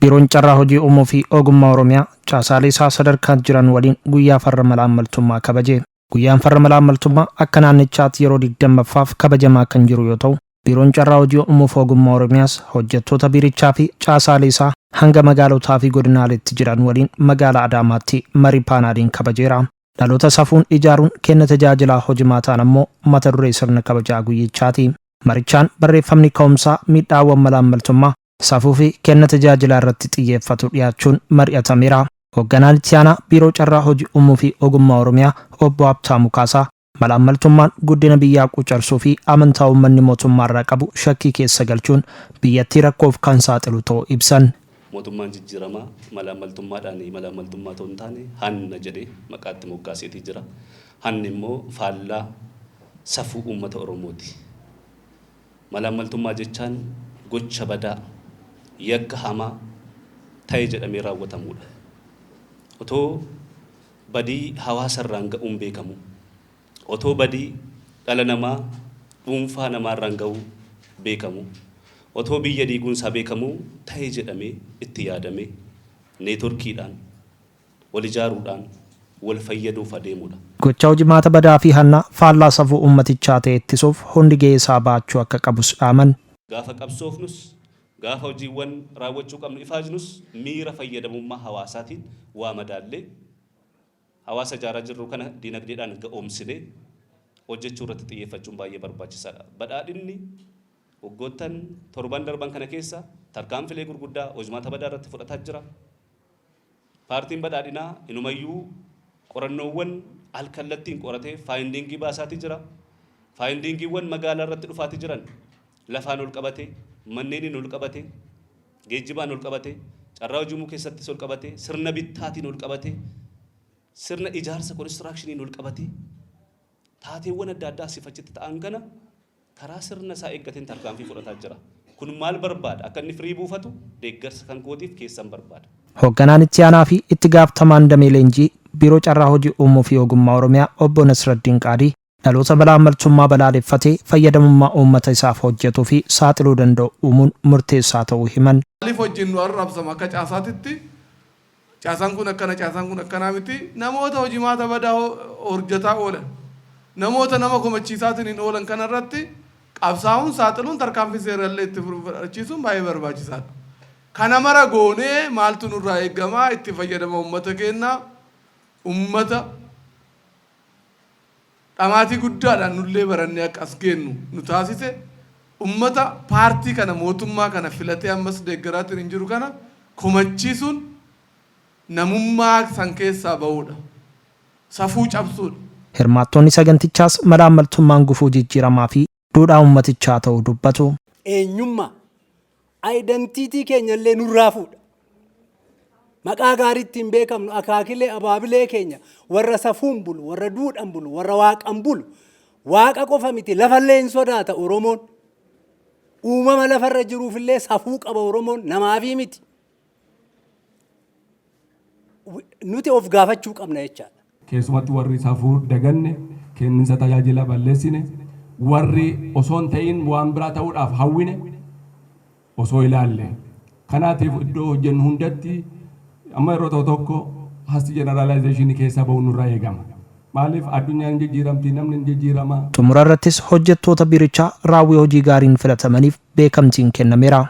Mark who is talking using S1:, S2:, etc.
S1: Biiroon Carraa Hojii Uumuu fi Ogummaa Oromiyaa caasaalee isaa sadarkaan jiran waliin guyyaa farra malaammaltummaa kabaje. Guyyaan farra malaammaltummaa akka naannichaatti yeroo 20ffaaf kabajamaa kan jiru yoo ta'u, Biiroon Carraa Hojii Uumuu fi Ogummaa Oromiyaas hojjettoota biirichaa fi caasaalee isaa hanga magaalotaa fi godinaaleetti jiran waliin magaalaa Adaamaatti marii paanaaliin kabajeera. Dhaloota safuun ijaaruun kenna tajaajilaa hojimaataan ammoo mata duree sirna kabajaa guyyichaati. Marichaan barreeffamni ka'umsaa miidhaawwan malaammaltummaa, safuu fi kenna tajaajilaa irratti xiyyeeffatu dhiyaachuun mari'atameera. Hogganaan Itti Aanaa Biiroo Carraa Hojii Uumuu fi Ogummaa Oromiyaa Obbo Habtaamuu Kaasaa malaammaltummaan guddina biyyaa quucarsuu fi amantaa uummanni mootummaarraa qabu shakkii keessa galchuun biyyattii rakkoof kan saaxilu ta'uu ibsan.
S2: Mootummaan jijjiiramaa malaammaltummaadhaan malaammaltummaa otoo hin taane hanna jedhee maqaa itti moggaaseetii jira. Hanni immoo faallaa safuu uummata Oromooti. Malaammaltummaa jechaan gocha badaa, yakka hamaa ta'e jedhamee raawwatamuudha. Otoo badii hawaasarraan ga'uun beekamu, otoo badii dhala namaa dhuunfaa namaarraan ga'uu beekamu, otoo biyya diiguunsaa beekamuu ta'e jedhamee itti yaadamee neetworkiidhaan wal ijaaruudhaan wal fayyaduuf adeemuudha.
S1: Gocha hojimaata badaa fi hanna faallaa safuu uummatichaa ta'e ittisuuf hundi gahee isaa bahachuu akka qabus dhaaman.
S2: Gaafa qabsoofnus, gaafa hojiiwwan raawwachuu qabnu ifaajnus miira fayyadamummaa hawaasaatiin waa madaallee hawaasa ijaaraa jirru kana dinagdeedhaan ga'oomsinee hojjechuu irratti xiyyeeffachuun baay'ee barbaachisaadha. Badhaadhinni waggoottan torban darban kana keessa tarkaanfilee gurguddaa hojmaata badaa irratti fudhataa jira. Paartiin badhaadhinaa inumayyuu qorannoowwan alkallattiin qoratee finding baasaatii jira. Findingiiwwan magaalaa irratti dhufaatii jiran lafaan ol qabate, manneeniin ol qabate, geejjibaan ol qabate, carraa hojii uumuu keessattis ol qabate, sirna bittaatiin ol qabate, sirna ijaarsa constructioniin ol qabate, taateewwan adda addaa asii achitti ta'an kana karaa sirna isaa eeggateen tarkaanfii fudhataa jira. Kun maal barbaada? Akka inni firii buufatu deeggarsa kan kootiif keessan barbaada.
S1: Hoogganaan itti aanaa fi itti gaafatamaan damee leenjii Biiroo Carraa Hojii Uumuu fi Ogummaa Oromiyaa Obbo Nasraddiin Qaadii dhaloota malaammaltummaa balaaleffatee fayyadamummaa uummata isaaf hojjetuu fi saaxiluu danda'u uumuun murteessaa ta'uu himan.
S3: Maaliif hojiin nu arrabsama akka caasaatitti? Caasaan kun akkana, caasaan kun akkanaa miti. Namoota hojimaata badaa hojjetaa oolan, namoota nama komachiisaatiin hin oolan kanarratti qabsaa'uun, saaxiluun, tarkaanfii seerallee itti fudhachiisuun baay'ee barbaachisaadha. Kana mara goonee maaltu nurraa eegamaa? Itti fayyadama uummata keenyaa, uummata dhamaatii guddaadhaan nullee barannee akka as geennu nu taasise, ummata paartii kana, mootummaa kana filatee ammas deeggaraatiin hin jiru kana komachiisuun namummaa san keessaa ba'uudha. Safuu cabsuudha.
S1: Hirmaattonni sagantichaas malaammaltummaan gufuu jijjiiramaa fi duudhaa uummatichaa ta'uu dubbatu.
S4: Eenyummaa, identity keenya illee nurraa fuudha. Maqaa gaarii ittiin beekamnu, akaakilee abaabilee keenya warra safuun bulu, warra duudhan bulu, warra waaqan bulu. Waaqa qofa miti, lafallee hin sodaata Oromoon. Uumama lafarra jiruufillee safuu qaba Oromoon, namaafii miti. Nuti of gaafachuu qabna jechaadha.
S5: Keessumatti warri safuu daganne, kenninsa tajaajila balleessine, warri osoo hin ta'in waan biraa ta'uudhaaf hawwine osoo ilaalle. Kanaatiif iddoo hojjennu hundatti amma yeroo tokko tokko hasty generalization keessaa ba'uun nurraa eegama. Maaliif addunyaan hin jijjiiramti, namni hin jijjiirama.
S1: Xumura irrattis hojjettoota biirichaa raawwii hojii gaariin filatamaniif beekamtiin kennameera.